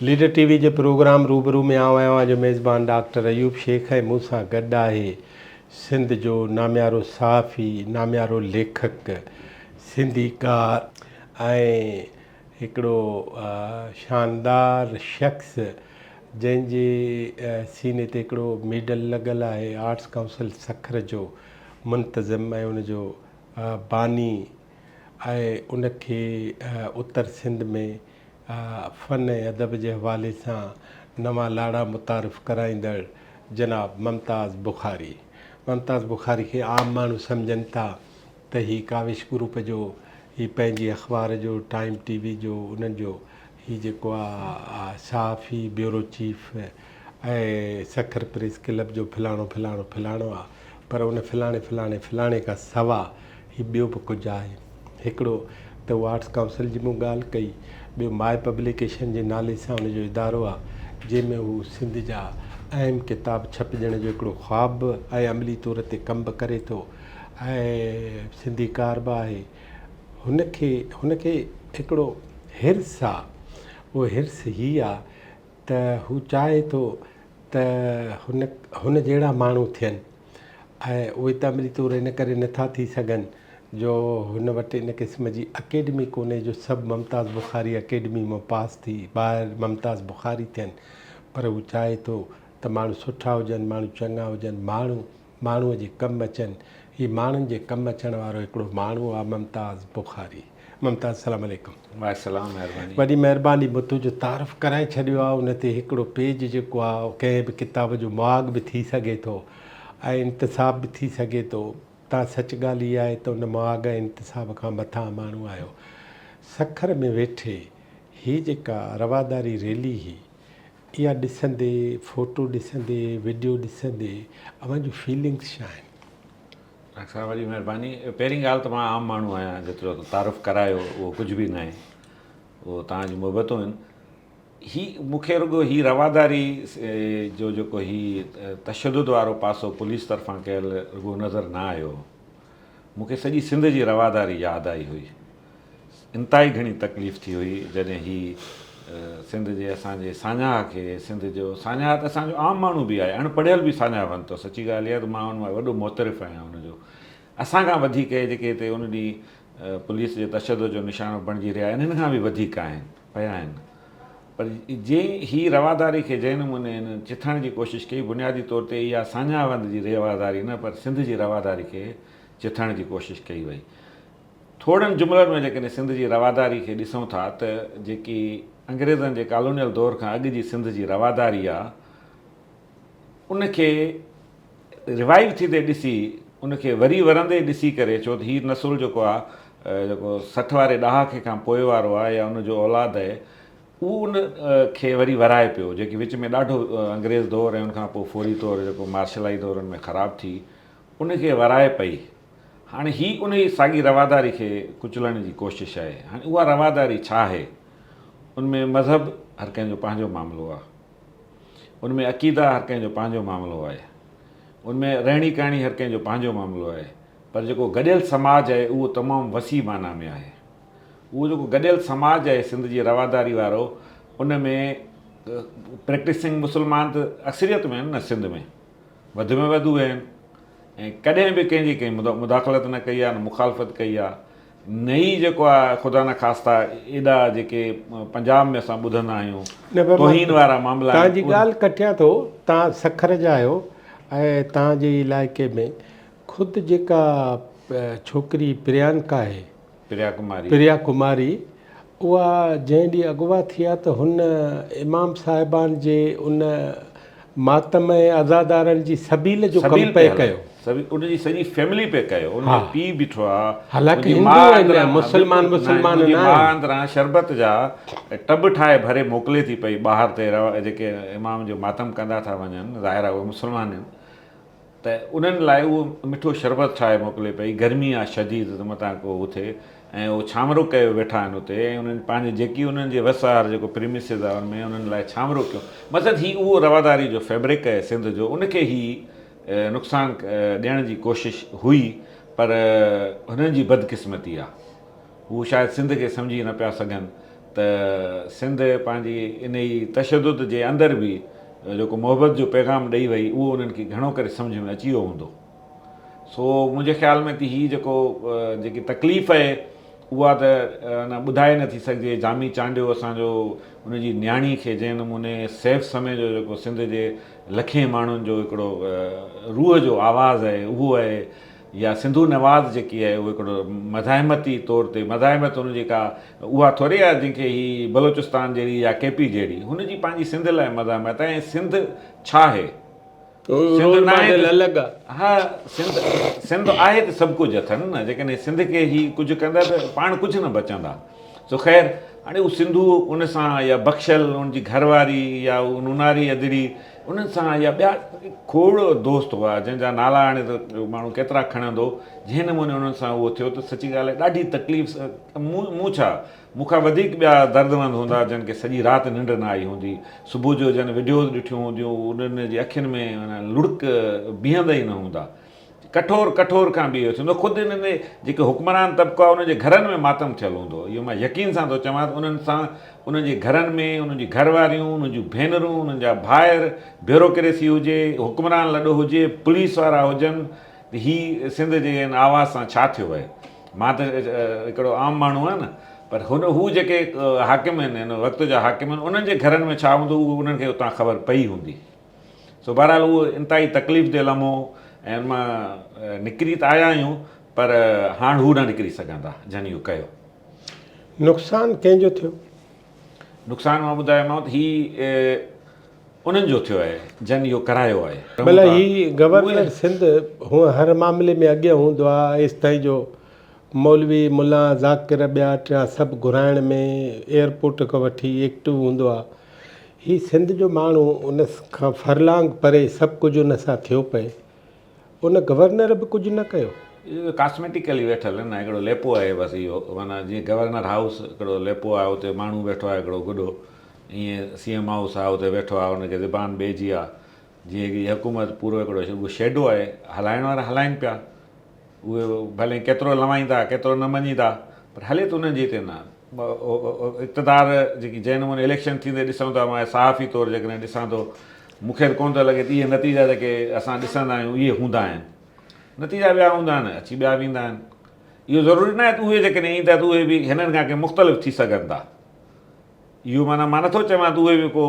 Leader ٽي V جي programme روبرو ۾ آئون آهيان اوهان جو ميزبان ڊاڪٽر ايوب شيخ ۽ مون سان گڏ آهي سنڌ جو ناميارو صحافي، ناميارو ليکڪ، سنڌيڪار ۽ هڪڙو شاندار شخص جنهن جي سيني تي هڪڙو ميڊل لڳل آهي آرٽس ڪائونسل سکر جو منتظم ۽ ان جو باني ۽ ان کي اتر سنڌ ۾ فن ۽ ادب جي حوالي سان نوان لاڙا متعارف ڪرائيندڙ جناب ممتاز بخاري. ممتاز بخاري کي عام ماڻهو سمجهن ٿا ته هي ڪاوش گروپ جو، هي پنهنجي اخبار جو، ٽائيم ٽي وي جو، انهن جو هي جيڪو آ صحافي، bureau chief ۽ Sukkur press club جو فلاڻو فلاڻو فلاڻو آ پر ان فلاڻي فلاڻي فلاڻي کان سوا هي ٻيو به ڪجهه آهي. هڪڙو ته اهو آرٽس ڪائونسل جي مون ڳالهه ڪئي، ٻيو ماء پبليڪيشن جي نالي سان ان جو ادارو آ، جنهن ۾ هو سنڌ جا اهم ڪتاب ڇپجڻ جو هڪڙو خواب به ۽ عملي طور تي ڪم به ڪري ٿو ۽ سنڌيڪار به آهي. هن کي هن کي هڪڙو حرص آ، اهو حرص هي آ ته هو چاهي ٿو ته هن هن جهڙا ماڻهو ٿين. ۽ اهي ته عملي طور ان ڪري نه ٿا ٿي سگهن جو هن وٽ ان قسم جي اڪيڊمي ڪونهي جو سڀ ممتاز بخاري اڪيڊمي مان پاس ٿي ٻاهر ممتاز بخاري ٿين پر هو چاهي ٿو ته ماڻهو سٺا هجن ماڻهو چڱا هجن ماڻهو ماڻهوء جي ڪم اچن هي ماڻهن جي ڪم اچڻ وارو هڪڙو ماڻهو آهي ممتاز بخاري ممتاز السلام عليڪم. وعليڪم السلام مهرباني. وڏي مهرباني مون تنهنجو تعارف ڪرائي ڇڏيو آهي ان تي هڪڙو پيج جيڪو آهي ڪنهن به ڪتاب جو مهاڳ به ٿي سگهي ٿو ۽ انتساب به ٿي سگهي ٿو تان سچ ڳالهه اها آهي ته ان مهاڳ ۽ انتساب کان مٿان ماڻهو آهيو سکر ۾ ويٺي هي جيڪا رواداري ريلي هئي اها ڏسندي فوٽو ڏسندي وڊيو ڏسندي اوهان جون فيلنگس ڇا آهن؟ ڊاڪٽر صاحب وڏي مهرباني. پهرين ڳالهه ته مان عام ماڻهو آهيان جيترو ته تعارف ڪرايو اهو ڪجهه به ناهي اهو توهان جون محبتون آهن. هي مون کي رڳو هي رواداري جو جيڪو هي تشدد وارو پاسو پوليس طرفان ڪيل رڳو نظر نه آيو مون کي سڄي سنڌ جي رواداري ياد آئي هئي. انتهائي گهڻي تڪليف ٿي هئي جڏهن هي سنڌ جي اسان جي ساڃاهه کي سنڌ جو ساڃاهه ته اسان جو عام ماڻهو به آهي اڻ پڙهيل به ساڃاهه وند اٿو سچي ڳالهه اها ته مان ان مان وڏو معترف آهيان ان جو اسان کان وڌيڪ جيڪي هتي ان ڏينهن پوليس جي تشدد جو نشانو بڻجي رهيا انهن کان به وڌيڪ آهن پيا آهن پر جنهن هي رواداري کي جنهن نموني هن چٿڻ جي ڪوشش ڪئي بنيادي طور تي اها ساڃاهه وند جي رواداري نه پر سنڌ جي رواداري کي چٿڻ جي ڪوشش ڪئي وئي ٿورن جملن ۾ جيڪڏهن سنڌ جي رواداري کي ڏسون ٿا ته جيڪي انگريزن جي ڪالونيل دور کان اڳ جي سنڌ جي رواداري آ ان کي ريوائيو ٿيندي ڏسي ان کي وري ورندي ڏسي ڪري ڇو ته هي نسل جيڪو آ جيڪو 60 واري ڏهاڪي کان پوء وارو آ يا ان جو اولاد آهي اهو ان کي وري ورائي پيو جيڪي وچ ۾ ڏاڍو انگريز دور ۽ ان کان پوء فوري طور جيڪو مارشلائي دور ان ۾ خراب ٿي ان کي ورائي پئي هاڻي هي انهيء ساڳي رواداري کي ڪچلڻ جي ڪوشش آهي. هاڻي اها رواداري ڇا آهي؟ ان ۾ مذهب هر ڪنهن جو پنهنجو معاملو آهي. ان ۾ عقيدا هر ڪنهن جو پنهنجو معاملو آهي. ان ۾ رهڻي ڪهڻي هر ڪنهن جو پنهنجو معاملو آهي. پر جيڪو گڏيل سماج آهي اهو تمام وسيع معنيٰ ۾ آهي. اهو جيڪو گڏيل سماج آهي سنڌ جي رواداري وارو ان ۾ پريڪٽسنگ مسلمان ته اڪثريت ۾ آهن نه سنڌ ۾. وڌ ۾ وڌ اهي آهن ۽ ڪڏهن به ڪنهن جي ڪنهن مداخلت نه ڪئي آهي نه مخالفت ڪئي آهي نه ئي جيڪو آهي خدا نخواسته ايڏا جيڪي پنجاب ۾ اسان ٻڌندا آهيون توهين وارا معاملا توهان جي ڳالهه ڪٽيان ٿو توهان سکر جا آهيو ۽ توهان جي علائقي ۾ خود جيڪا ڇوڪري پريانڪا آهي پريا ڪماري. پريا ڪماري اها جنهن ڏينهن اغوا ٿي آ ته هن امام صاحبان جي ان ماتم ۽ عزادارن جي سبيل جو ڪم پئي ڪيو. سبيل ان جي سڄي فيملي پئي ڪيو ان جو پيء بيٺو آ حالانڪه هندو آهن مسلمان مسلمان نه آهن. ماء اندران شربت جا ٽب ٺاهي ڀري موڪلي ٿي پئي ٻاهر تي جيڪي امام جو ماتم ڪندا ٿا وڃن ظاهر آ اهي مسلمان آهن. ته انهن لاء اهو مٺو شربت ٺاهي موڪلي پئي، گرمي آ شديد ته متان ڪو هو ٿئي ۽ اهو ڇانورو ڪيو ويٺا آهن اتي ۽ انهن پنهنجي جيڪي انهن جي وس آهر جيڪو پريمسز آ ان ۾ انهن لاء ڇانورو ڪيو مقصد هي اهو رواداري جو فيبرڪ آهي سنڌ جو ان کي هي نقصان ڏيڻ جي ڪوشش هئي پر هنن جي بدقسمتي آ هو شايد سنڌ کي سمجهي نه پيا سگهن. ته سنڌ پنهنجي انهي تشدد جي اندر به جيڪو محبت جو پيغام ڏئي وئي اهو انهن کي گهڻو ڪري سمجهه ۾ اچي ويو هوندو. سو منهنجي خيال ۾ ته هي جيڪو جيڪي تڪليف اهي اها ته اڃا ٻڌائي نه ٿي سگهجي. جامي چانڊيو اسان جو ان جي نياڻي کي جنهن نموني سيف سمي جو جيڪو سنڌ جي لکين ماڻهن جو هڪڙو روح جو آواز اهي اهو اهي يا سنڌو نواز جيڪي آهي اهو هڪڙو مزاحمتي طور تي مزاحمت ان جي ڪا اها ٿوري آهي جنهن کي هي بلوچستان جهڙي يا ڪي پي جهڙي هن جي پنهنجي سنڌ لاء مزاحمت آهي ۽ سنڌ ڇا آهي؟ سنڌ رول ناهي ماڊل ته الڳ آ. ها سنڌ سنڌ آهي ته سڀ ڪجهه اٿن نه جيڪڏهن سنڌ کي هي ڪجهه ڪندا ته پاڻ ڪجهه نه بچندا سو خير هاڻي هو سنڌو ان سان يا بخشل ان جي گهر واري يا هو نوناري ادڙي انهن سان يا ٻيا کوڙ دوست هئا جن جا نالا هاڻي ته ماڻهو ڪيترا کڻندو جنهن نموني انهن سان اهو ٿيو ته سچي ڳالهه آهي ڏاڍي تڪليف مون مون ڇا مون کان وڌيڪ ٻيا دردمند هوندا جن کي سڄي رات ننڊ نه آئي هوندي. صبح جو جن وڊيوز ڏٺيون هونديون انهن جي اکين ۾ لڙڪ بيهندا ئي نه هوندا. ڪٺور ڪٺور کان به اهو ٿيندو. خود انهن جيڪي حڪمران طبقو آهي انهن جي گهرن ۾ ماتم ٿيل هوندو. اهو مان يقين سان ٿو چوان ته انهن سان انهن جي گهرن ۾ انهن جي گهر واريون، انهن جون ڀينرون، انهن جا ڀائر، بيوروڪريسي هجي، حڪمران لڏو هجي، پوليس وارا هجن ته هي سنڌ جي ان آواز سان ڇا ٿيو آهي؟ مان ته هڪڙو عام ماڻهو آهيان نه پر هن هو جيڪي حاڪم آهن هن وقت جا حاڪم آهن انهن جي گهرن ۾ ڇا هوندو اهو انهن کي اتان خبر پئي هوندي. سو بهرحال اهو انتهائي تڪليف ده لمحو ۽ ان مان نڪري ته آيا آهيون پر هاڻ هو نه نڪري سگهندا جن اهو ڪيو. نقصان ڪنهن جو ٿيو؟ نقصان مان ٻڌايومانو ته هي انهن جو ٿيو آهي جن اهو ڪرايو آهي. ڀلا هي گورنر سنڌ هونء هر معاملي ۾ اڳيان هوندو آ ايستائين جو مولوي، ملان، ذاڪر ٻيا ٽيا سڀ گهرائڻ ۾ ايئرپورٽ کان وٺي ايڪٽو هوندو آ. هي سنڌ جو ماڻهو ان کان فرلانگ پري سڀ ڪجهه ان سان ٿيو پئي. ان گورنر به ڪجهه نه ڪيو. اهو ڪاسميٽيڪلي ويٺل آهن هڪڙو ليپو آهي بس اهو معنيٰ جيئن گورنر هائوس هڪڙو ليپو آهي اتي ماڻهو ويٺو آهي هڪڙو گڏو ائين سي ايم هائوس آهي اتي ويٺو آهي ان کي زبان ٻئي جي آهي جيئن هڪڙي حڪومت پورو هڪڙو رڳو شيڊو آهي هلائڻ وارا هلائين پيا اهي ڀلي ڪيترو لوائيندا ڪيترو نه مڃيندا پر هلي ته انهن جي هتي نه اقتدار جيڪي جنهن نموني اليڪشن ٿيندي ڏسون ٿا مان صحافي طور جيڪڏهن ڏسان ٿو مون کي ته ڪونه ٿو لڳي ته اهي نتيجا جيڪي اسان ڏسندا آهيون اهي هوندا آهن نتيجا ٻيا هوندا آهن اچي ٻيا ويندا آهن اهو ضروري نه آهي ته اهي جيڪڏهن ايندا ته اهي به هنن کان ڪي مختلف ٿي سگهن ٿا اهو معنيٰ مان نٿو چوان ته اهي به ڪو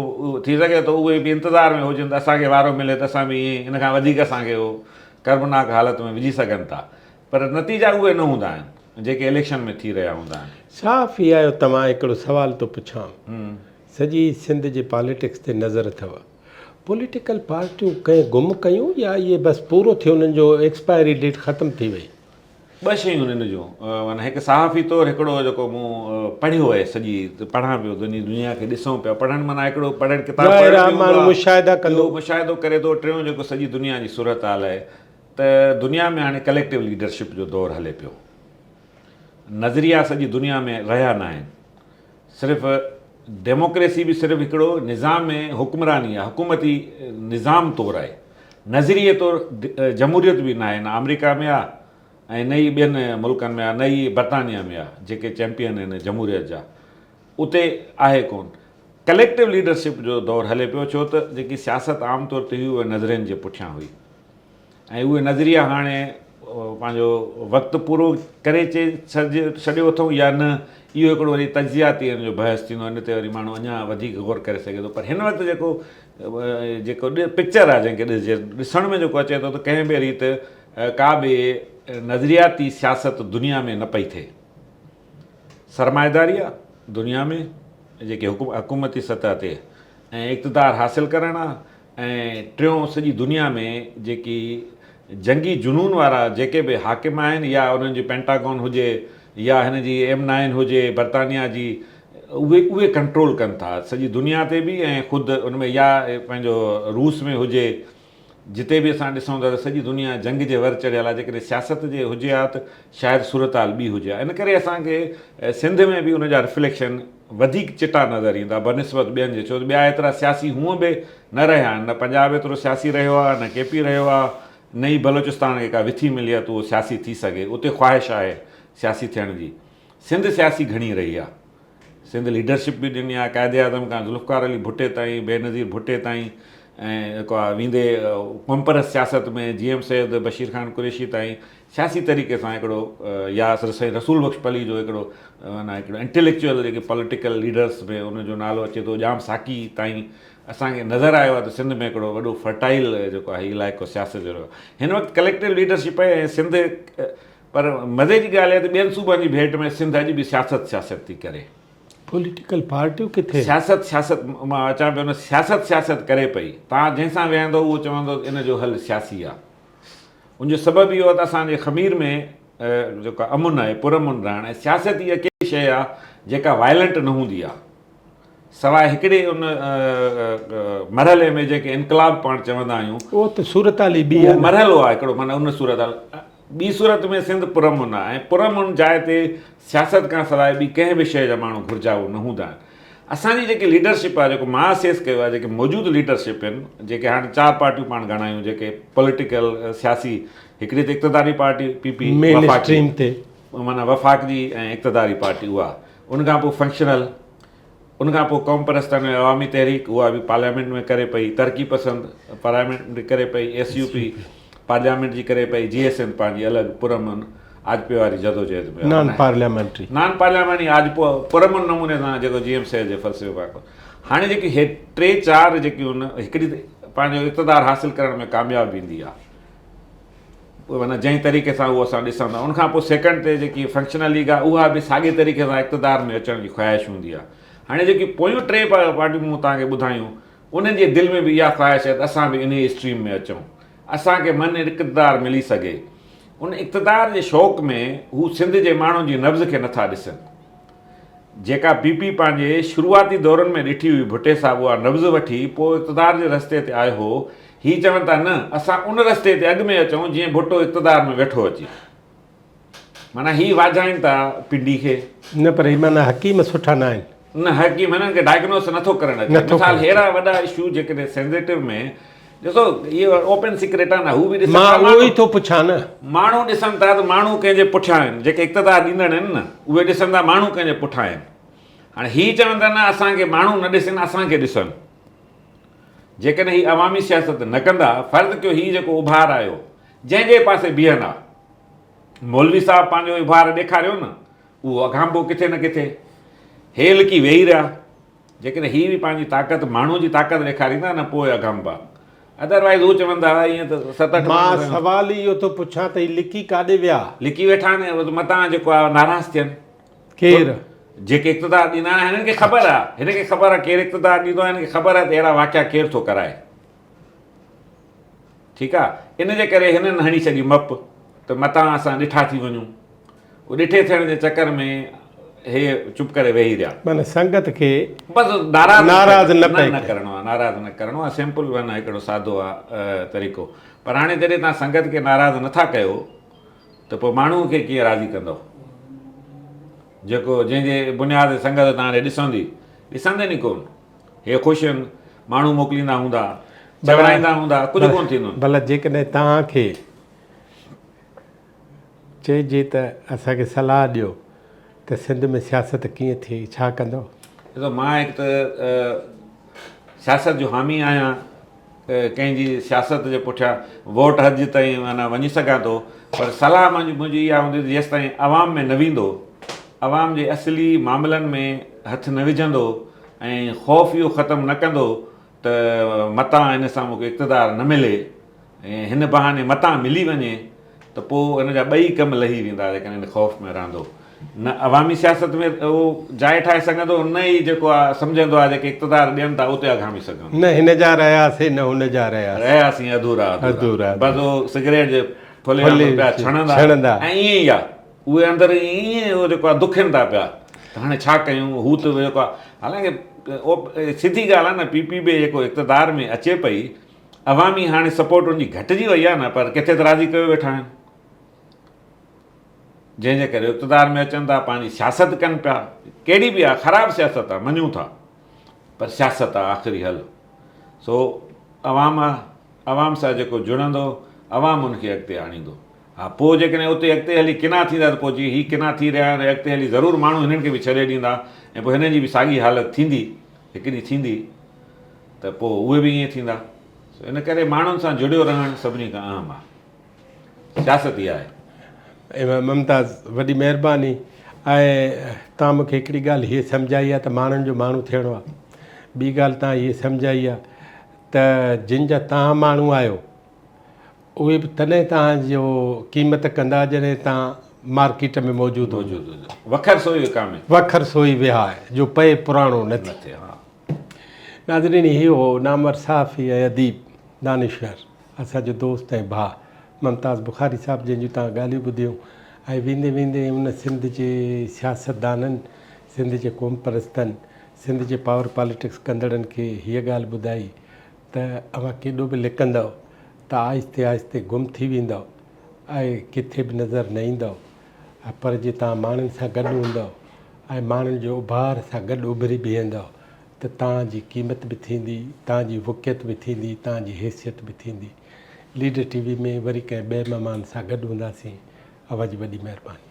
ٿي سگهي ٿو اهي به انتظار ۾ هجن ته اسان کي وارو ملي ته اسان به ائين ان کان وڌيڪ اسان کي اهو ڪربناڪ حالت ۾ وجهي سگهن ٿا پر نتيجا اهي نه هوندا آهن جيڪي اليڪشن ۾ ٿي رهيا هوندا آهن. صحافي آهيو توهان هڪڙو سوال ٿو پڇان سڄي سنڌ جي پاليٽڪس تي نظر اٿو پوليٽيڪل پارٽيون ڪنهن گم ڪيون يا اهي بس پورو ٿيو انهن جو ايڪسپائري ڊيٽ ختم ٿي وئي. ٻه شيون ان جون معنيٰ هڪ صحافي طور هڪڙو جيڪو مون پڙهيو آهي سڄي پڙهان پيو دنيا کي ڏسون پيا پڙهڻ معنيٰ هڪڙو پڙهڻ ڪتاب ظاهر آهي ماڻهو مشاهدا ڪندو مشاهدو ڪري ٿو ٽيون جيڪو سڄي دنيا جي صورتحال آهي ته دنيا ۾ هاڻي ڪليڪٽو ليڊرشپ جو دور هلي پيو نظريا سڄي دنيا ۾ رهيا نه آهن صرف ڊيموڪريسي به صرف هڪڙو نظام حڪمراني آهي حڪومتي نظام طور آهي نظريي طور جمهوريت به ناهي نه آمريڪا ۾ آهي ۽ نه ئي ٻين ملڪن ۾ آهي نه ئي برطانيا ۾ آهي جيڪي چيمپيئن آهن جمهوريت جا اتي آهي ڪون ڪليڪٽو ليڊرشپ جو دور هلي پيو ڇو ته جيڪي سياست عام طور تي هئي اها نظرين جي پٺيان هئي ۽ اهي نظريا هاڻي پنهنجو وقت پورو ڪري ڇڏيو اٿئون يا نه اهو هڪڙو وري تجزياتي ان جو بحث ٿيندو ان تي وري ماڻهو اڃا وڌيڪ غور ڪري سگهي ٿو پر هن وقت جيڪو جيڪو پڪچر آهي جنهن کي ڏسجي ڏسڻ ۾ جيڪو اچي ٿو ته ڪنهن به ريت ڪا به نظرياتي سياست دنيا ۾ نه پئي ٿئي سرمائيداري آهي دنيا ۾ جيڪي حڪومتي سطح تي ۽ اقتدار حاصل ڪرڻ آهي ۽ ٽيون سڄي دنيا ۾ جيڪي جنگي جنون وارا جيڪي به حاڪم آهن يا انهن جي پينٽاگون هجي يا هن جي ايم نائن هجي برطانيا جي اهي اهي ڪنٽرول ڪن ٿا سڄي دنيا تي به ۽ خود ان ۾ يا پنهنجو روس ۾ هجي جتي به اسان ڏسون ٿا ته سڄي دنيا جنگ جي ور چڙهيل آهي جيڪڏهن سياست جي هجي ها ته شايد صورتحال ٻي هجي ها ان ڪري اسان کي سنڌ ۾ به ان جا رفليڪشن وڌيڪ چٽا نظر ايندا بنسبت ٻين جي ڇو ته ٻيا ايترا سياسي هونء به نه رهيا آهن نه پنجاب ايترو سياسي رهيو آهي نه ڪي پي رهيو آهي نه ئي بلوچستان کي ڪا وٿي ملي آهي ته اهو سياسي ٿي سگهي اتي خواهش آهي سياسي ٿيڻ جي سنڌ سياسي گهڻي رهي آهي. سنڌ ليڊرشپ به ڏني آهي، قائد اعظم کان ذوالفقار علي ڀٽي تائين، بينظير ڀٽي تائين ۽ جيڪو آهي ويندي قومپرست سياست ۾ جي ايم سيد، بشير خان قريشي تائين سياسي طريقي سان هڪڙو يا سائين رسول بخش پليجو هڪڙو معنيٰ هڪڙو انٽيليڪچوئل جيڪي پوليٽيڪل ليڊرس ۾ ان جو نالو اچي ٿو، ڄام ساقي تائين اسان کي نظر آيو آهي ته سنڌ ۾ هڪڙو وڏو فرٽائل جيڪو آهي علائقو سياست جو رهيو آهي. هن وقت ڪليڪٽو ليڊرشپ آهي ۽ سنڌ پر مزي جي ڳالهه اها ته ٻين صوبن جي ڀيٽ ۾ سنڌ اڄ به سياست سياست ٿي ڪري. پوليٽيڪل پارٽيون ڪٿي آهن؟ سياست سياست مان اچان پيو نه سياست سياست ڪري پئي. توهان جنهن سان ويهندو اهو چوندو ته ان جو حل سياسي آهي. ان جو سبب اهو آهي ته اسان جي خمير ۾ جيڪو امن آهي پرامن رهڻ ۽ سياست ئي اڪيلي شيء آهي جيڪا وائلنٽ نه هوندي آهي. سواء هڪڙي ان مرحلي ۾ جنهن کي انقلاب پاڻ چوندا آهيون. اهو ته صورتحال ئي ٻي آهي نه. اهو مرحلو آهي هڪڙو معنيٰ ان صورتحال ٻي صورت ۾ سنڌ پرامن آهي ۽ پرامن جاء تي سياست کان سواء ٻي ڪنهن به شيء جا ماڻهو گهرجائو نه هوندا آهن. اسان جي جيڪي ليڊرشپ آهي جيڪو مان اسيس ڪيو آهي جيڪي موجود ليڊرشپ آهن جيڪي هاڻي چار پارٽيون پاڻ ڳڻايون جيڪي پوليٽيڪل سياسي هڪڙي ته اقتداري پارٽي پي پي مين اسٽريم تي معنيٰ وفاق جي ۽ اقتداري پارٽي اها ان کان پوء فنڪشنل ان کان پوء قوم پرستن ۽ عوامي تحريڪ اها به پارليامينٽ ۾ ڪري پئي، ترقي پسند پارليامينٽ ۾ ڪري پئي، ايس يو پي پارليامينٽ جي ڪري پئي، جي ايس اين پنهنجي الڳ پرامن آجپي واري جدوجهد ۾ نان پارليامينٽري. نان پارلياماني آجپو پرامن نموني سان جيڪو جي ايم سيد جي فلسفي پاڪ هاڻي جيڪي هي ٽي چار جيڪيون هڪڙي پنهنجو اقتدار حاصل ڪرڻ ۾ ڪامياب ويندي آهي. معنيٰ جنهن طريقي سان اهو اسان ڏسون ٿا ان کان پوء سيڪنڊ تي جيڪي فنڪشنل ليگ آهي اها به ساڳي طريقي سان اقتدار ۾ اچڻ جي خواهش هوندي آهي هاڻي جيڪي پويون ٽي پارٽيون مون توهان کي ٻڌايون انهن جي دل ۾ به اها خواهش آهي ته اسان به انهي اسٽريم ۾ اچون اسان کي من اقتدار ملي سگهي ان اقتدار جي شوق ۾ هو سنڌ جي ماڻهن جي نبض کي نٿا ڏسن جيڪا پي پي پنهنجي شروعاتي دورن ۾ ڏٺي هئي ڀٽي صاحب اها نبض وٺي پوء اقتدار جي رستي تي آيو هو، هي چون ٿا نه اسان ان رستي تي اڳ ۾ اچون جيئن ڀٽو اقتدار ۾ ويٺو اچي. معنيٰ هي واجهائين ٿا پنڊي کي. نه پر هي معنيٰ حڪيم سٺا نه آهن. نه حڪيم هنن کي ڊائگنوس نٿو ڪرڻ اچي. مثال ههڙا وڏا اشو جيڪڏهن سينسيٽو ۾ ڏسو اهو اوپن سيڪريٽ آهي نه هو به ڏسن ٿا مان اهو ئي ٿو پڇان نه. ماڻهو ڏسن ٿا ته ماڻهو ڪنهن جي پٺيان آهن جيڪي اقتدار ڏيندڙ آهن نه اهي ڏسن ٿا ماڻهو ڪنهن جي پٺيان آهن هاڻي هي چون ٿا نه اسان کي ماڻهو نه ڏسن اسان کي ڏسن جيڪڏهن هي عوامي سياست نه ڪندا فرض ڪيو هي جيڪو اڀار آيو جنهن جي پاسي بيهن ها مولوي صاحب پنهنجو اڀار ڏيکاريو نه اهو اگهامبو ڪٿي نه ڪٿي هي لڪي ويهي رهيا جيڪڏهن هي به پنهنجي طاقت ماڻهو جي طاقت ڏيکاريندا نه پوء اگهامبا ادروائيز هو چوندا ائين ته ست اٺ مان سوال ئي اهو ٿو پڇان ته هي لڪي ڪاڏي ويا؟ لڪي ويٺا آهن متان جيڪو آهي ناراض ٿين. ڪير؟ جيڪي اقتدار ڏيندا آهن هنن کي خبر آهي هن کي خبر آهي ڪير اقتدار ڏيندو آهي هن کي خبر آهي ته اهڙا واقعا ڪير ٿو ڪرائي. ٺيڪ آ ان جي ڪري هنن هڻي ڇڏي مپ ته متان اسان ڏٺا ٿي وڃون. اهو ڏٺي ٿيڻ جي چڪر ۾ هي چپ ڪري ويهي رهيا. معنيٰ سنگت کي بس ناراض ناراض نه پئي نه ڪرڻو آ ناراض نه ڪرڻو آ سمپل معنيٰ هڪڙو سادو آ طريقو پر هاڻي جڏهن توهان سنگت کي ناراض نٿا ڪيو ته پوء ماڻهو کي ڪيئن راضي ڪندؤ جيڪو جنهن جي بنياد تي سنگت توهان ڏي ڏسندي ڏسندين ئي ڪونه. هي خوش آهن، ماڻهو موڪليندا هوندا، چورائيندا هوندا، ڪجهه ڪونه ٿيندو. ڀلا جيڪڏهن توهان کي چئجي ته اسان کي صلاح ڏيو ته سنڌ ۾ سياست ڪيئن ٿئي، ڇا ڪندؤ؟ ڏسو مان هڪ ته سياست جو حامي آهيان، ڪنهن جي سياست جي پٺيان ووٽ حد تائين معنيٰ وڃي سگهان ٿو پر صلاح منهنجي اها هوندي ته جيستائين عوام ۾ نه ويندو، عوام جي اصلي معاملن ۾ هٿ نه وجهندو ۽ خوف اهو ختم نه ڪندو ته متان هن سان مون کي اقتدار نه ملي ۽ هن بهاني متان ملي وڃي ته پوء هن جا ٻئي ڪم لهي ويندا جيڪڏهن ان خوف ۾ رهندو نه عوامي سياست ۾ اهو جاء ٺاهي سگهندو نه ئي جيڪو آ سمجهندو آ جيڪي اقتدار ڏين ٿا اتي اگهامي سگهندو. نه هن جا رهياسين نه هن جا رهياسين. رهياسين اڌورا اڌورا بس اهو سگريٽ جي ڦلي وانگر پيا ڇڻندا ۽ ائين ئي آ. اهي اندر ائين اهو جيڪو آهي دکين ٿا پيا ته هاڻي ڇا ڪيون هو ته جيڪو آهي حالانڪه سڌي ڳالهه آهي نه پي پي بي جيڪو اقتدار ۾ اچي پئي عوامي هاڻي سپورٽ ان جي گهٽجي وئي آهي نه پر ڪٿي ته راضي ڪيو ويٺا آهن جنهن جي ڪري اقتدار ۾ اچن ٿا پنهنجي سياست ڪن پيا ڪهڙي به آهي خراب سياست آهي مڃون ٿا پر سياست آهي آخري حل سو عوام آهي عوام سان جيڪو جڙندو عوام ان کي اڳتي آڻيندو. ها پوء جيڪڏهن اتي اڳتي هلي ڪنا ٿيندا ته پوء جي هي ڪنا ٿي رهيا آهن ۽ اڳتي هلي ضرور ماڻهو هنن کي به ڇڏي ڏيندا ۽ پوء هنن جي به ساڳي حالت ٿيندي هڪ ڏينهن ٿيندي ته پوء اهي به ائين ٿيندا. سو ان ڪري ماڻهن سان جڙيو رهڻ سڀني کان اهم آهي. سياست اها آهي. ممتاز وڏي مهرباني ۽ توهان مون کي هڪڙي ڳالهه هيء سمجهائي آهي ته ماڻهن جو ماڻهو ٿيڻو آهي. ٻي ڳالهه توهان هيء سمجهائي آهي ته جن جا توهان ماڻهو آهيو اهي به تڏهن توهان جو قيمت ڪندا جڏهن توهان مارڪيٽ ۾ موجود هوندو. وکر سوئي وڪامي. وکر سوئي وهاء جو پئي پراڻو نه ٿئي. ناظرين هي هو نامور صحافي ۽ اديب دانشور اسان جو دوست ۽ ڀاء ممتاز بخاري صاحب جنهن جون توهان ڳالهيون ٻڌيون ۽ ويندي ويندي ان سنڌ جي سياستدانن سنڌ جي قومپرستن سنڌ جي پاور پاليٽڪس ڪندڙن کي هيء ڳالهه ٻڌائي ته اوهان ڪيڏو به لڪندؤ ته آهستي آهستي گم ٿي ويندؤ ۽ ڪٿي به نظر نه ايندؤ پر جي توهان ماڻهن سان گڏ هوندؤ ۽ ماڻهن جي اڀار سان گڏ اڀري بيهندؤ ته توهان جي قيمت به ٿيندي، توهان جي وقعت به ٿيندي، توهان جي حيثيت به ٿيندي. ليڊر ٽي وي ۾ وري ڪنهن ٻئي مهمان سان گڏ هونداسين. اوهان جي وڏي مهرباني.